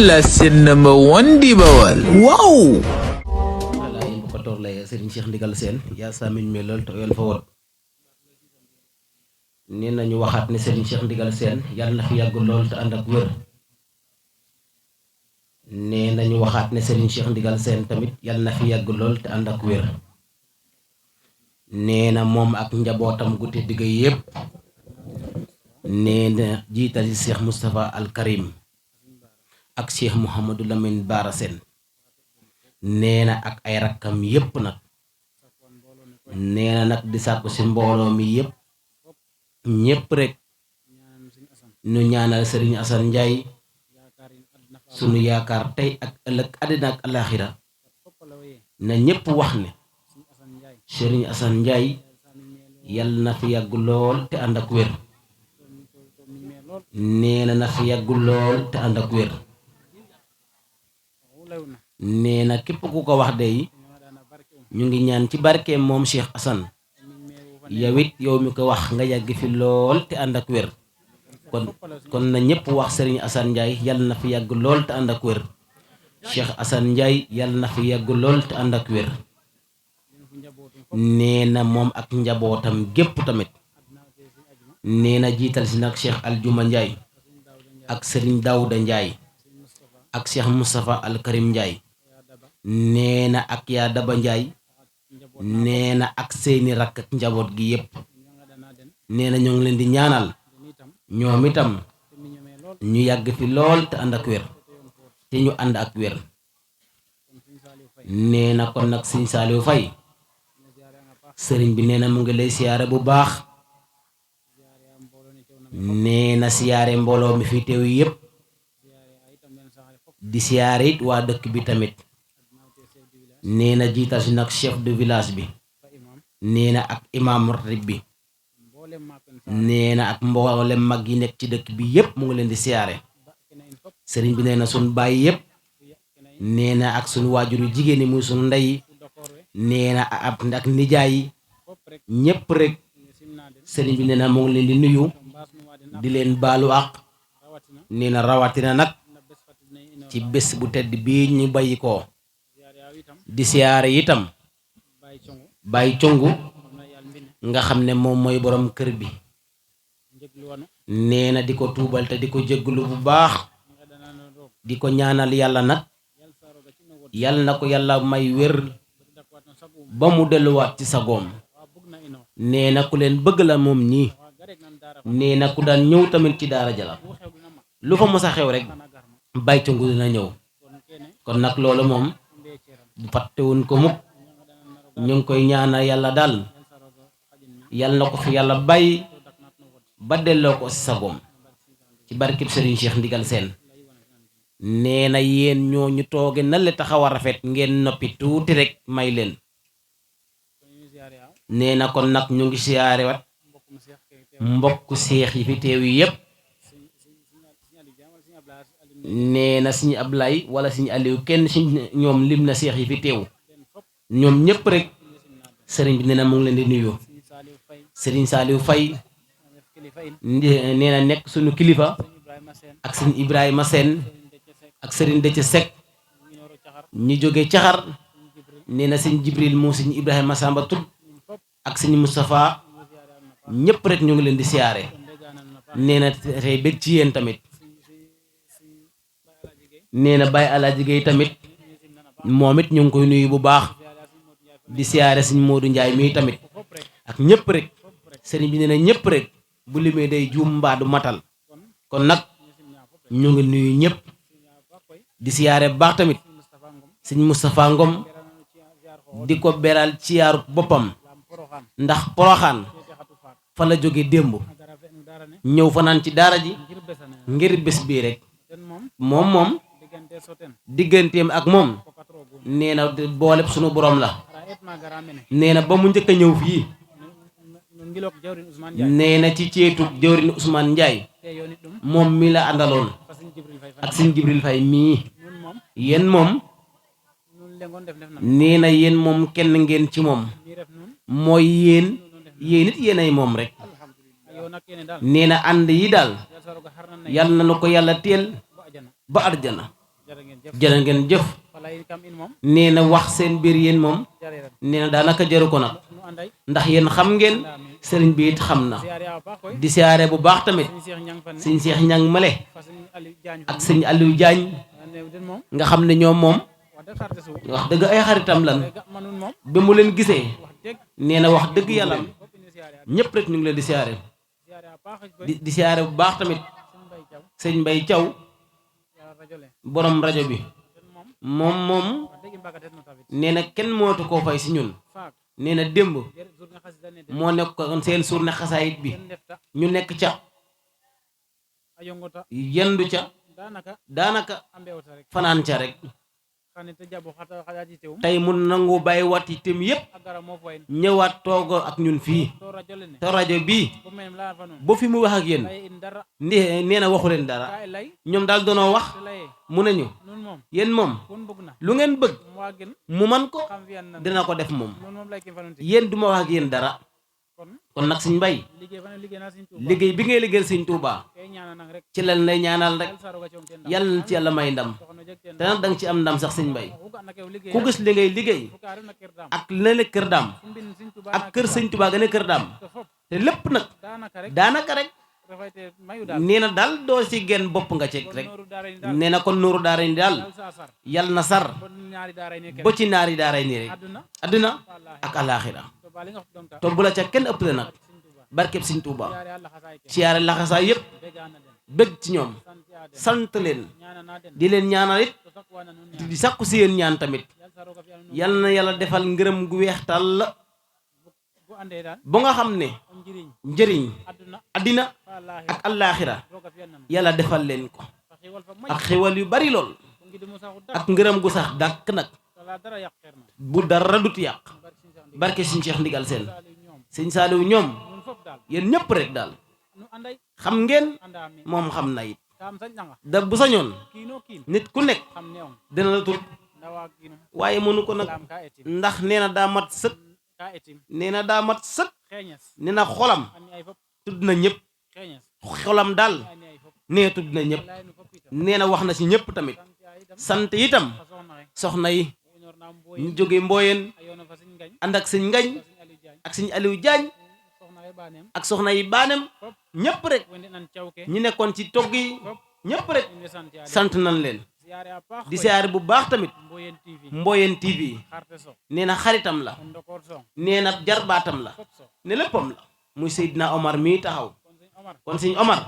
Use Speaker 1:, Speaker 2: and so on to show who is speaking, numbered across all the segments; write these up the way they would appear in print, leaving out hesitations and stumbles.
Speaker 1: Lesson number 1 di Bawal. Wow!
Speaker 2: Ala yéen bu ko toorlee Serigne Cheikh Ndigal Sène yaa samiñ me lool te yoon fa wot nee nañu waxaat ne Serigne Cheikh Ndigal Sène yàlla na fi yàgg lool te ànd ak wér. nee nañu waxaat ne Serigne Cheikh Ndigal Sène tamit yàlla na fi yàgg lool te ànd ak wér. nee na moom ak njabootam gu tedd ga yépp nee na jiitali Cheikh Moustapha Al Karim ak Cheikh Mouhamadou Lamine Bara Sène nee na ak ay rakkam yépp nag nee na nag di sàkku ci mbooloo mi yépp ñépp rek ñu ñaanal Serigne Assane Ndiaye sunu yaakaar tey ak ëllëg àddina ak alaxira na ñépp wax ne Serigne Assane Ndiaye yàlla na fi yàgg lool te ànd ak wér. nee na fi yàgg lool te ànd ak wér. nee na képp ku ko wax day ñu ngi ñaan ci barkeem moom Cheikh Assane yow it yow mi ko wax nga yàgg fi lool te ànd ak wér. kon na ñépp wax Serigne Assane Ndiaye yàlla na fi yàgg lool te ànd ak wér. Cheikh Assane Ndiaye yàlla na fi yàgg lool te ànd ak wér. nee na moom ak njabootam gépp tamit nee na jiital si nag Cheikh Aljuma Ndiaye ak Serigne Daouda Ndiaye ak Cheikh Moustapha Al Karim Ndiaye nee na ak yaa Daba Ndiaye nee na ak seeni rakk ak njaboot gi yépp nee na ñoo ngi leen di ñaanal ñoom itam ñu yàgg fi lool te ànd ak wér te ñu ànd ak wér. nee na kon nag Serigne Saliou Faye sëriñ bi nee na mu ngi lay siyaare bu baax. nee na siyaare mbooloo mi fi teew yépp di siyaare it waa dëkk bi tamit. nee na jiital si nag chef de village bi nee na ak imam ratib bi nee na ak mboolem mag yi nekk ci dëkk bi yépp mu ngi leen di siyaare. sëriñ bi nee na suñ bàyyi yépp nee na ak suñu waajuru jigéen ñi muy suñu ndey nee na ak nijaay yi ñépp rek sëriñ bi nee na mu ngi leen di nuyu di leen baalu àq. nee na rawatina nag ci bés bu tedd bii ñu bàyyi ko di siyaare itam Baye Congu nga xam ne moom mooy borom kër bi. nee na di ko tuubal te di ko jégglu bu baax di ko ñaanal yàlla nag yàlla na ko yàlla may wér ba mu delluwaat ci sagoom. nee na ku leen bëgg la moom ñii. nee na ku daan ñëw tamit ci daara jala lu fa mos a xew rek Baye Congu dina ñëw. kon nag loolu moom fàttewuñ ko mukk ñu ngi koy ñaanal yàlla daal yàlla na ko fi yàlla bàyyi ba delloo ko ci sagoom ci barkib Serigne Cheikh Ndigal Sène. nee na yéen ñoo ñu tooge na le taxaw a rafet ngeen noppi tuuti rek may leen. nee na kon nag ñu ngi siyaare wat mbokk seex yi fi teew yi yépp. nee na Serigne Ablaye wala Serigne Aliou kenn ci ñoom lim na seex yi fi teew ñoom ñépp rek sëriñ bi nee na mu ngi leen di nuyu. Serigne Saliou Faye nee na nekk suñu kilifa ak Serigne Ibrahima Sène ak Serigne Déthié Seck ñi jóge caxar. nee na Serigne Jibril moo Serigne Ibrahima Samba Tut ak Serigne Moustapha ñépp rek ñu ngi leen di siyaare. nee na tey bég ci yéen tamit. nee na Baye Alaaji Gey tamit moom it ñu ngi koy nuyu bu baax di siyaare Serigne Modou Ndiaye mii tamit ak ñépp rek. sëriñ bi nee na ñépp rek bu limee day juum mbaa du matal. kon nag ñu ngi nuyu ñépp di siyaare bu baax tamit Serigne Moustapha Ngom di ko beral ci yaaru boppam ndax Poroxaan fa la jóge démb ñëw fanaan ci daara ji ngir bés bii rek. moom digganteem ak moom nee na booleb sunu borom la. nee na ba mu njëkk a ñëw fii nee na ci ceetu jawrin Ousmane Ndiaye moom mi la àndaloon ak Serigne Jibril Faye mii. yéen moom nee na yéen moom kenn ngeen ci moom mooy yéen it yéenay moom rek. nee na ànd yi daal yàlla na ko yàlla teel ba arjana jërë ngeen jëf nee na wax seen biir yéen moom nee na daanaka jaru ko nag ndax yéen xam ngeen sëriñ bi it xam na di siyaare bu baax tamit sëñ Seex Ñang male ak sëñ Aliou Diagne nga xam ne ñoom moom wax dëgg ay xaritam lan ba mu leen gisee nee na wax dëgg yàlla ñëpp rek ñu ngi leen di siyaare di siyaare bu baax tamit sëñ Mbay Thiaw borom rajo bi moom nee na kenn mootu koo fay si ñun nee na démb moo nekkoon seen journée xasaayit bi ñu nekk ca yendu ca daanaka fanaan ca rek tey mun nangu bàyyi wat itam yépp ñëwaat toog ak ñun fii te rajo bii ba fi mu wax ak yéen nee na waxu leen dara ñoom daal doonoo wax mu nañu yéen moom lu ngeen bëgg mu man ko dina ko def moom yéen duma wax ak yéen dara kon nag Sëñ Mbay liggéey bi ngay liggéeyal Sëñ Tuubaa ci lan lay ñaanal rek yàlla na ci yàlla may ndam te nag danga ci am ndam sax Sëñ Mbay ku gis li ngay liggéey ak la ne kër daam ak kër Sëñ Tuubaa ga ne kër daam te lépp nag daanaka rek nee na daal doo ci genn bopp nga ceeg rek nee na kon nuuru daara ni daal yàlla na sar ba ci naari daara nii rek adduna ak alaaxira to bu la ca kenn ëpp la nag barkeb Sëñ Tuubaa siyaare laxasaa yëpp bëgg ci ñoom sant leen di leen ñaanal it di sakku si yéen ñaan tamit yal na yàlla defal ngërëm gu weex tàll ba nga xam ne njëriñ addina ak allaaxira yàlla defal leen ko ak xewal yu bari lool ak ngërëm gu sax dàkk nag bu dara dut yàq barke Sëñ Cheikh Ndigal Sène Sëñ Saaliw ñoom yéen ñëpp rek daal xam ngeen moom xam na it da bu sañoon nit ku nekk dina la tut waaye mënu ko nag ndax nee na daa mat sëkk nee na daa mat sëkk nee na xolam tudd na ñëpp xolam daal nee tudd na ñëpp nee na wax na ci ñëpp tamit sant itam soxna yi ñu jóge Mbooyeen ànd ak Sëñ Ngañ ak Sëñ Aliou Diagne ak soxna yi baanem ñëpp rek ñi nekkoon ci togg yi ñëpp rek sant nañ leen di siyaare bu baax tamit Mbooyeen TV nee na xaritam la nee na jarbaatam la ne léppam la muy Seydina Omar mii taxaw kon Sëñ Omar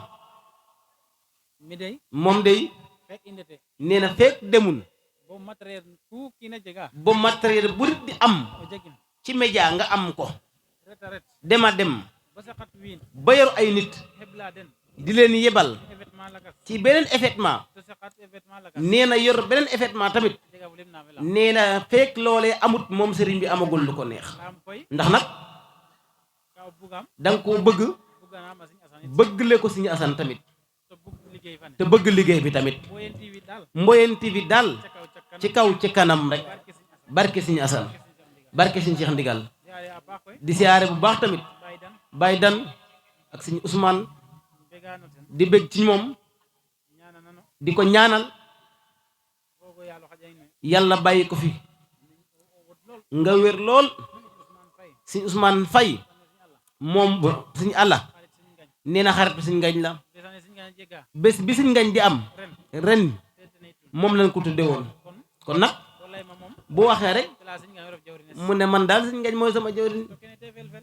Speaker 2: moom day nee na fekk demun ba matériel bu nit di am ci média nga am ko dema dem ba yor ay nit di leen yebal ci beneen événement nee na yor beneen événement tamit nee na fekk loolee amut moom sëriñ bi amagul lu ko neex ndax nag danga koo bëggle ko Sëñ Asan tamit te bëgg liggéey bi tamit Mbooyeen TV daal ci kaw ci kanam rek barke Sëñ Asan barke Sëñ Cheikh Ndigal di siyaare bu baax tamit Baye Dan ak Sëñ Ousmane di bëgg ci moom di ko ñaanal yàlla bàyyi ko fi nga wér lool Sëñ Ousmane Faye moom Sëñ Alla nee na xarit Sëñ Ngañ la bés bi Sëñ Ngañ di am ren moom lañ ko tudde woon kon nag bu waxee rek mu ne man daal Sëñ Ngañ mooy sama jawriñ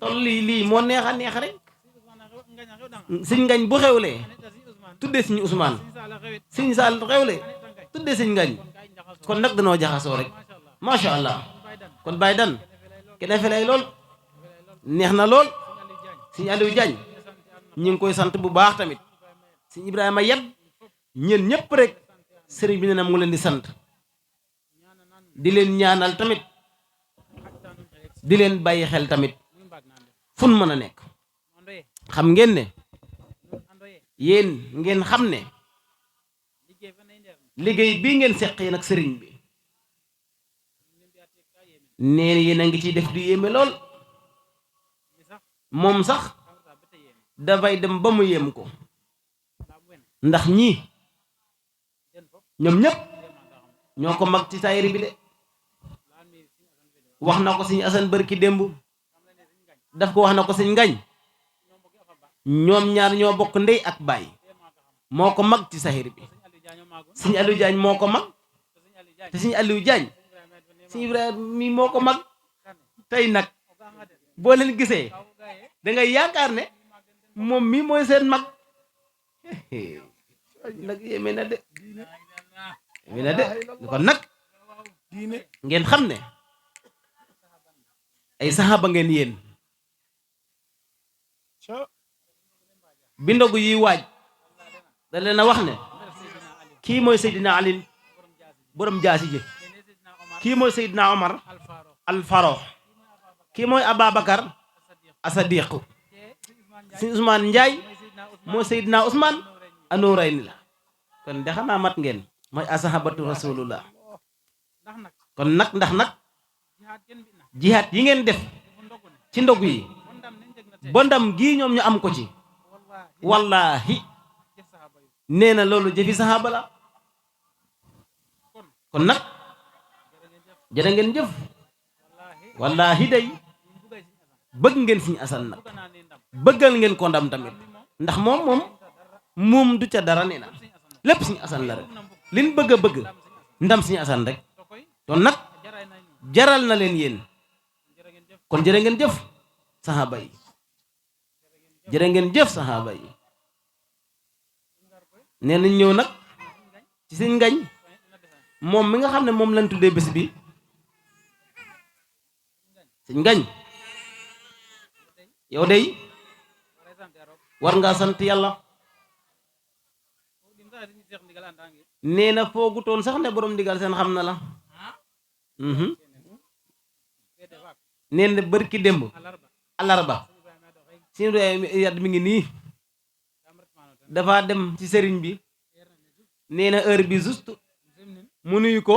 Speaker 2: toll lii moo neex a neex rek Sëñ Ngañ bu xewlee tuddee Sëñ Ousmane Sëñ Saal xewlee tuddee Sëñ Ngañ kon nag danoo jaxasoo rek macha allah kon Baye Dan kenn fi lay lool neex na lool Sëñ Aliou Diagne ñu ngi koy sant bu baax tamit Sëñ Ibrahima Yat ñeen ñëpp rek sëriñ bi ne na mu leen di sant di leen ñaanal tamit di leen bàyyi xel tamit fun mën a nekk xam ngeen ne yéen ngeen xam ne liggéey bii ngeen seq yéen ak sëriñ bi neen yéen a ngi ciy def du yéeme lool moom sax dafay dem ba mu yéem ko ndax ñii ñoom ñëpp ñoo ko mag ci saayir bi de wax na ko sëñ Asan bërki démb daf ko wax na ko sëñ Ngañ ñoom ñaar ñoo bokk ndey ak baay moo ko mag ci saayir bi sëñ Aliou Diagne moo ko mag te sëñ Aliou Diagne sëñ Ibrahima mi moo ko mag tey nag boo leen gisee da ngay yaakaar ne moom mi mooy seen mag nag yéeme na de kon nag ngeen xam ne ay saxaaba ngeen yéen bi ndogu yi waaj da leen a wax ne kii mooy Seydina Ali borom jaasi ji kii mooy Seydina Omar al Farox kii mooy Ababacar Asadiq si Ousmane Ndiaye mooy Seydina Ousmane Anourayni la kon de xanaa mat ngeen mooy asahabatu rasulullah kon nag ndax nag jihaat yi ngeen def ci ndog yi ba ndam gii ñoom ñu am ko ci wallahi nee na loolu jëfi saxaaba la kon nag jërë ngeen jëf wallahi day bëgg ngeen Sëñ Asan nag bëggal ngeen ko ndam tamit ndax moom du ca dara nee na lépp Sëñ Asan la rek liñ bëgg a bëgg ndam Sëñ Asan rek kon nag jaral na leen yéen kon jërë ngeen jëf saxaaba yi jërë ngeen jëf saxaaba yi nee nañ ñëw nag ci Sëñ Ngañ moom mi nga xam ne moom lañ tuddee bés bi Sëñ Ngañ yow day war ngaa sant yàlla nee na foogutoon sax ne borom ndigal seen xam na la nee na bërki démb alarba sin yadd mi ngi nii dafa dem ci sëriñ bi nee na heure bi juste mu nuyu ko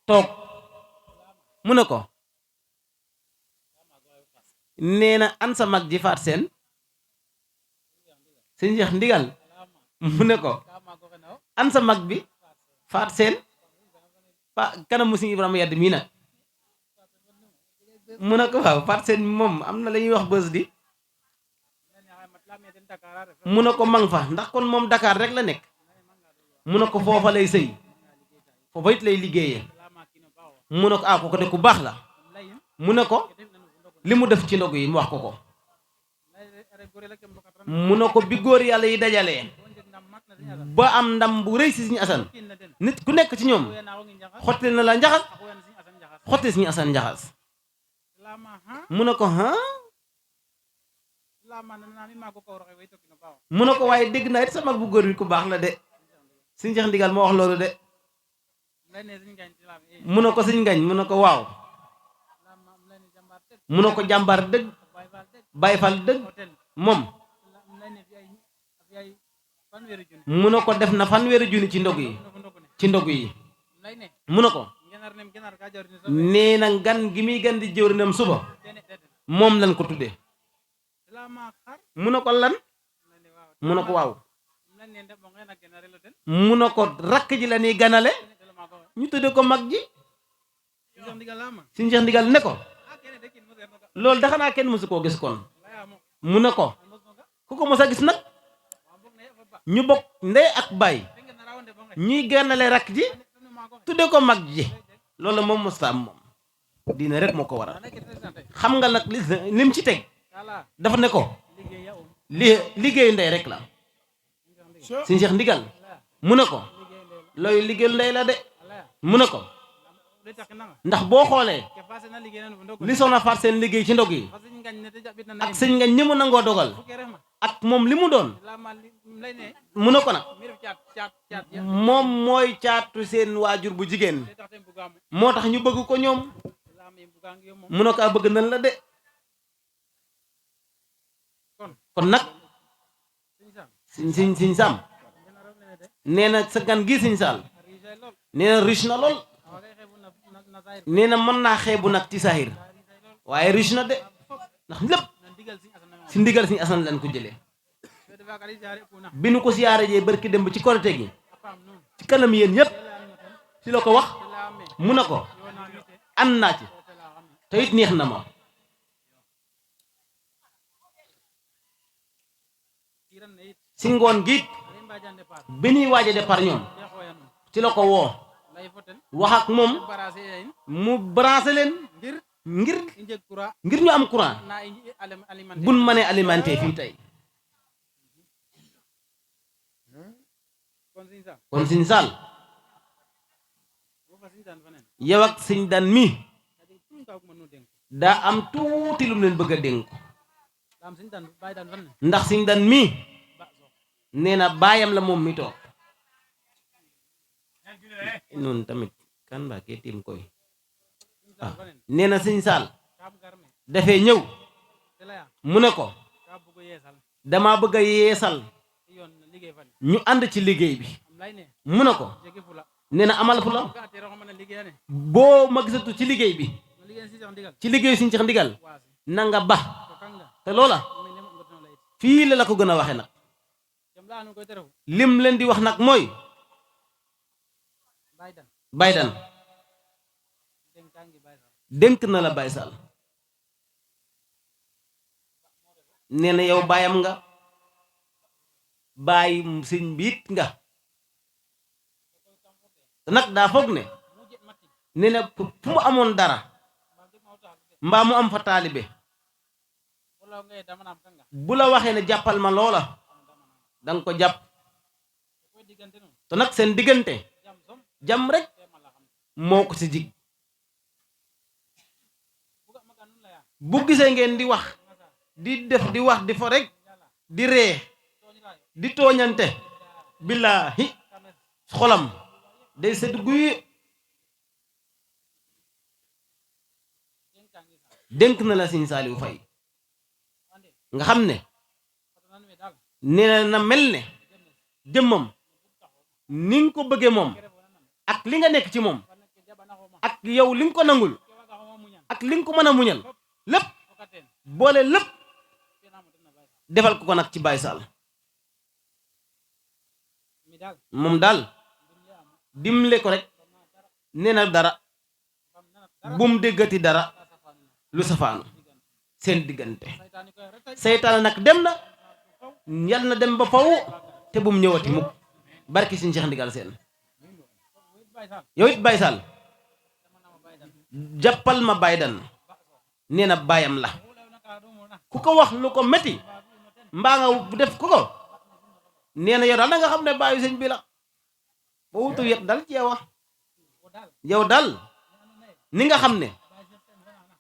Speaker 2: toog mu ne ko nee na an sa mag ji faat seen sëñ Cheikh ndigal mu ne ko an sa mag bi faat seen kanam mu sëñ Ibrahima yadd mii nag mu ne ko waaw faat seen moom am na la ñuy wax bës di mu ne ko mang fa ndax kon moom Dakar rek la nekk mu ne ko foofa lay sëy foofa it lay liggéeyee mu ne ko ko de ku baax la mu ne ko li mu def ci ndog yi mu wax ko mu ne ko bi góor yàlla yi dajalee ba am ndam bu rëy si Sëñ Asan nit ku nekk ci ñoom xotti na la njaxas xotti Sëñ Asan njaxas mu ne ko mu ne ko waaye dégg naa it sama bu góor bi ku baax la de Sëñ Cheikh ndigal moo wax loolu de mu ne ko Sëñ Ngañ mu ne ko waaw mu ne ko jàmbaar dëgg Baay Faal dëgg moom mu ne ko def na 1,000 junni ci ndog yi mu ne ko nee na gan gi muy gan di jëwrinam suba moom lañ ko tuddee mu ne ko lan mu ne ko waaw mu ne ko rakk ji la ñuy ganale ñu tudde ko mag ji Sëñ Cheikh ndigal ne ko loolu dafa naa kenn mësu koo gis kon mu ne ko ku ko mos a gis nag ñu bokk ndey ak baay ñuy ganale rakk ji tudde ko mag ji loolu moom mosta am moom diine rek moo ko waral xam nga nag lim ci teg dafa ne ko liggéeyu ndey rek la Sëñ Cheikh ndigal mu ne ko looy liggéeyu ndey la de mu ne ko ndax boo xoolee li soxna faat seen liggéey ci ndog yi ak Sëñ Ngañ ni mu nangoo dogal ak moom li mu doon mu ne ko nag moom mooy caatu seen waajur bu jigéen moo tax ñu bëgg ko ñoom mu ne ko a bëgg nan la de kon nag Sëñ Sam nee na sa gan gi Sëñ Saal nee na riche na lool nee na mën naa xeebu nag ci saahir waaye riche na de ndax lépp si ndigal Sëñ Asan lañ ko jëlee bi nu ko siyaare jee barki dem ci korite gi ci kanam yéen yépp ci la ko wax mu ne ko ànd naa ci te it neex na ma si ngoon gi bi ñuy waaj a départ ñoom ci la ko woo wax ak moom mu branché leen ngir ñu am courant buñ mënee alimenté fii tey kon Sëñ Saal yow ak Sëñ Dan mi daa am tuuti lu mu leen bëgg a dénk ndax Sëñ Dan mi nee na baayam la moom mi toog noonu tamit kan mbaa kee tiim koy nee na Sëñ Saal dafay ñëw mu ne ko dama bëgg a yeesal ñu ànd ci liggéey bi mu ne ko nee na amal fu la boo ma gisatu ci liggéey bi ci liggéey Sëñ Seex Ndigal na nga ba te loola fii la ko gën a waxe nag lim leen di wax nag mooy baydan dénk na la Baye Sall nee na yow baayam nga baay sëñ biit nga te nag daa foog ne nee na fu mu amoon dara mbaa mu am fa taalibe bu la waxee ne jàppal ma loola danga ko jàpp te nag seen diggante jàmm rek moo ko ci jig bu gisee ngeen di wax di def di wax di fo rek di ree di tooñante billaahi xolam day sedd guy dénk na la Sëñ Saaliw Fay nga xam ne nee na mel ne jëmmam ni nga ko bëggee moom ak li nga nekk ci moom ak yow li nga ko nangul ak li nga ko mën a muñal lépp boole lépp defal ko nag ci Baye Sall moom daal dimle ko rek nee na dara bum déggati dara lu safaanu seen diggante seytaane nag dem na yal na dem ba faw te bum ñëwati mukk barki Sëñ Seex Ndigal seen yow it Baye Sall jàppal ma baydan nee na baayam la ku ko wax lu ko metti mbaa nga def ko nee na yow daal da nga xam ne baayu sëñ bi la ba wutu yet dal ci yow daal ni nga xam ne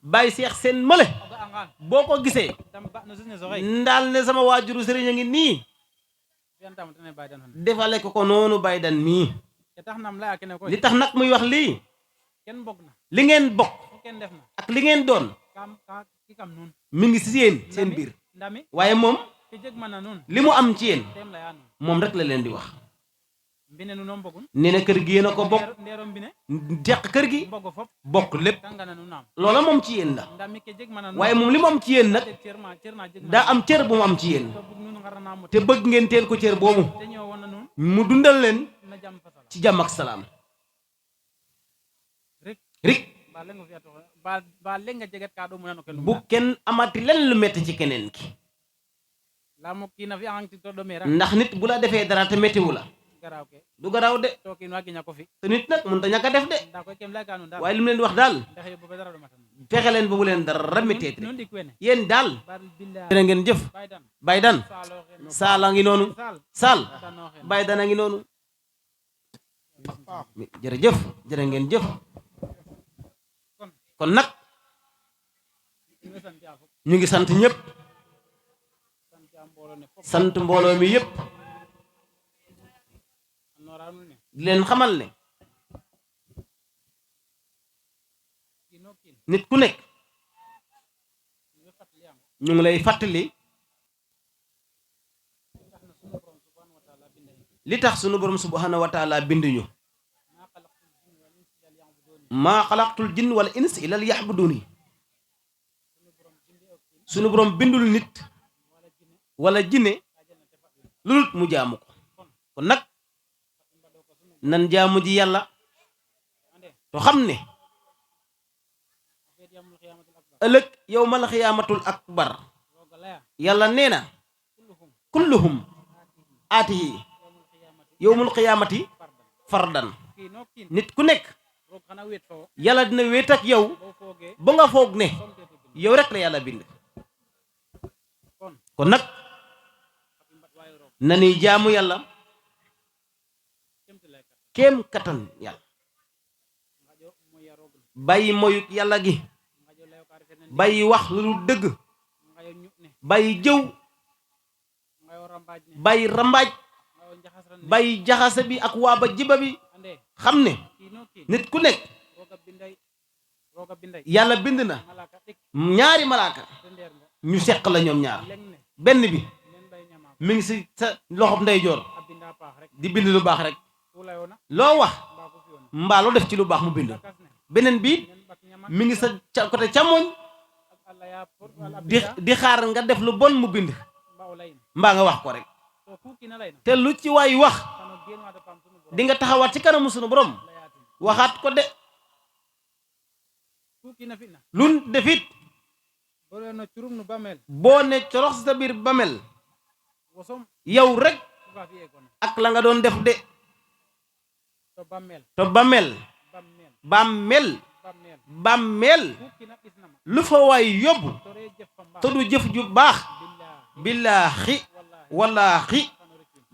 Speaker 2: Baye Seex seen mële boo ko gisee ndaal ne sama waajuru sëriñ a ngi nii defale ko noonu baydan mii li tax nag muy wax lii li ngeen bokk ak li ngeen doon mi ngi si yéen seen biir waaye moom li mu am ci yéen moom rek la leen di wax nee na kër gi yéen a ko bokk deq kër gi bokk lépp loola moom ci yéen la waaye moom li mu am ci yéen nag daa am cër bu mu am ci yéen te bëgg ngeen teel ko cër boobu mu dundal leen ci jàmm ak salaam rik bu kenn amati len lu metti ci keneen ki ndax nit bu la defee dara te mettiwu la du garaaw de te nit nag mënut a ñàkk a def de waaye li mu leen di wax daal fexe leen ba bu leen dara metteeti rek yéen daal jërë ngeen jëf baydan saal a ngi noonu saal baydan a ngi noonu jërëjëf jërë ngeen jëf kon nag ñu ngi sant ñëpp sant mbooloo mi yëpp di leen xamal ne nit ku nekk ñu ngi lay fàttali li tax sunu borom subhanahu wa taala binduñu maa xalaqtul jinn wal ins illa liya'buduni sunu borom bindul nit wala jinne lu dul mu jaamu ko kon nag nan jaamu ji yàlla to xam ne ëllëg yawmal xiyaamatul akbar yàlla nee na kulluhum aatihi yawmul xiyaamati fardan nit ku nekk yàlla dina wéet ak yow ba nga foog ne yow rek la yàlla bind kon nag na ni jaamu yàlla kéem kattan yàlla bàyyi moyuk yàlla gi bàyyi wax lu dul dëgg bàyyi jëw bàyyi rambaaj bàyyi jaxase bi ak waaba jiba bi xam ne nit ku nekk yàlla bind na ñaari malaaka ñu seq la ñoom ñaar benn bi mi ngi si sa loxob ndeyjoor di bind lu baax rek loo wax mbaa loo def ci lu baax mu bind beneen bi mi ngi sa côté càmmoñ di xaar nga def lu bon mu bind mbaa nga wax ko rek te lu ci waay wax di nga taxawaat ci kanamu sunu borom waxaat ko de lu defit boo ne corox sa biir bamel yow rek ak la nga doon def de to bàmmeel lu fa waay yóbbu te du jëf ju baax billaahi wallaahi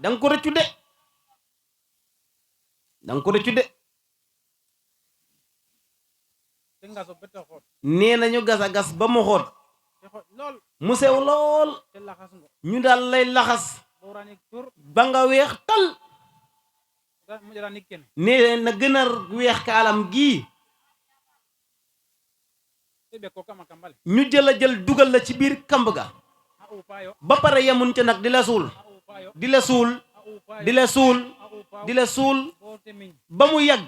Speaker 2: danga ko rëccu de nee nañu gas a gas ba mu xoot mu sew lool ñu daal lay laxas ba nga weex tal nee na gën a weex kaalam gii ñu jël dugal la ci biir kamb ga ba pare yemun ca nag di la suul ba mu yàgg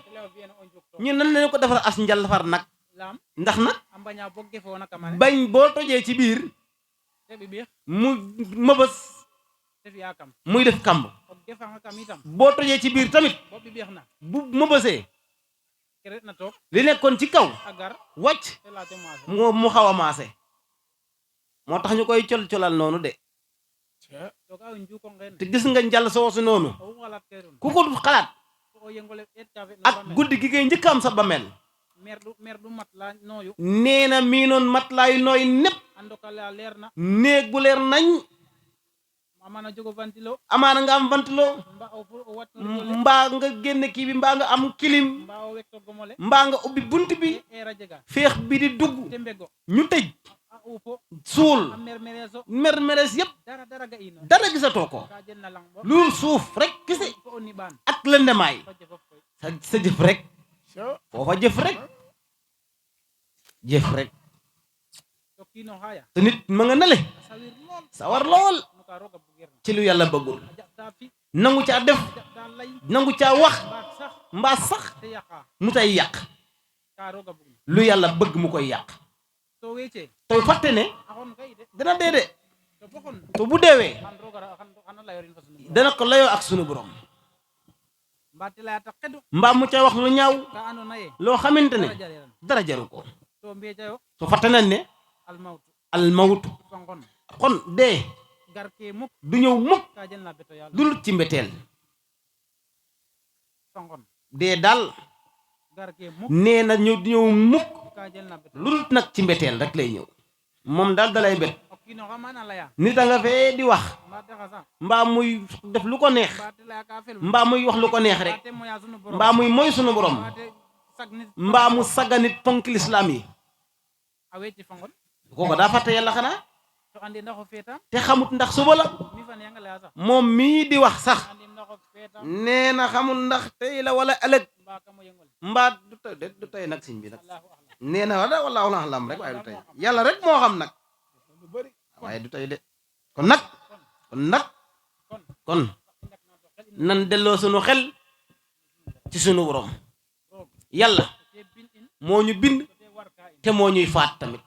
Speaker 2: ñu nan lañu ko defar as njal far nag ndax nag bañ boo tojee ci biir mu mëbës muy def kamb boo tojee ci biir tamit bu mëbësee li nekkoon ci kaw wàcc mu xaw a maase moo tax ñu koy colal noonu de te gis nga njal soosu noonu ku ko xalaat ak guddi gi ngay njëkk am sa bamel nee na mii noon mat laayu nooy népp néeg bu leer nañ amaana nga am ventilo mbaa nga génne kii bi mbaa nga am kilim mbaa nga ubbi bunt bi féex bi di dugg ñu tëj suul mermeres yépp dara gisatoo ko lu suuf rek kese ak lëndemaay sa jëf rek foofa jëf rek te nit ma nga nale sawar lool ci lu yàlla bëggul nangu caa def nangu caa wax mbaa sax mu tay yàq lu yàlla bëgg mu koy yàq te fàtte ne dana dee de te bu deewee dana ko layoo ak sunu borom mbaa mu ca wax lu ñaaw loo xamante ne dara jaru ko to fàtte nañ ne almawtu kon dee du ñëw mukk du lut ci mbeteel dee daal nee na ñu ñëw mukk lu lut nag ci mbeteel rek lay ñëw moom daal dalay bet nit a nga fee di wax mbaa muy def lu ko neex mbaa muy wax lu ko neex rek mbaa muy moy sunu borom mbaa mu sagga nit ponk lislaam yi kooku daa fàtte yàlla xanaa te xamut ndax suba la moom mii di wax sax nee na xamul ndax tey la wala ëllëg mbaa du tey nag siñ bi nag nee na wala wallaahu a'lam rek waaye du tey yàlla rek moo xam nag waaye du tey de kon nan delloo sunu xel ci sunu borom yàlla moo ñu bind te moo ñuy faat tamit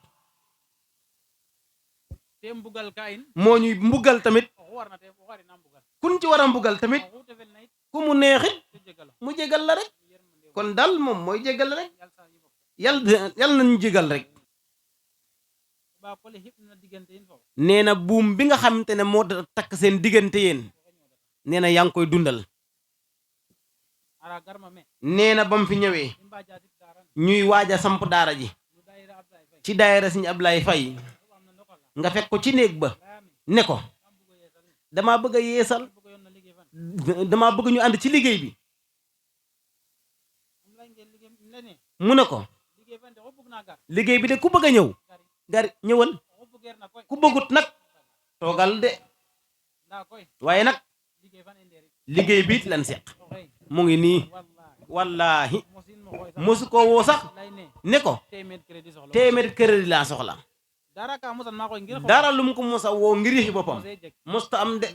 Speaker 2: moo ñuy mbugal tamit kun ci war a mbugal tamit ku mu neexit mu jégal la rek kon daal moom mooy jégal la rek yal nañu jégal rek nee na buum bi nga xamante ne moo takk seen diggante yéen nee na yaa ngi koy dundal nee na ba mu fi ñëwee ñuy waaj a samp daara ji ci daayira Sëñ Ablaye Faye nga fekk ko ci néeg ba ne ko damaa bëgg a yeesal damaa bëgg ñu ànd ci liggéey bi mu ne ko liggéey bi de ku bëgg a ñëw gari ñëwal ku bëggut nag toogal de waaye nag liggéey bi it lan seq mu ngi nii wallaahi mosu ko woo sax ne ko téeméer crédit laa soxla dara lu mu ko mos a woo ngir yëfi boppam mosta am de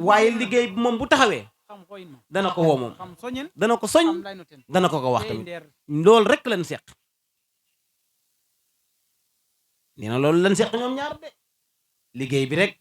Speaker 2: waaye liggéey bi moom bu taxawee dana ko woo moom dana ko soñ dana ko wax tamit loolu rek lañ seq nee na loolu lañ seq ñoom ñaar de liggéey bi rek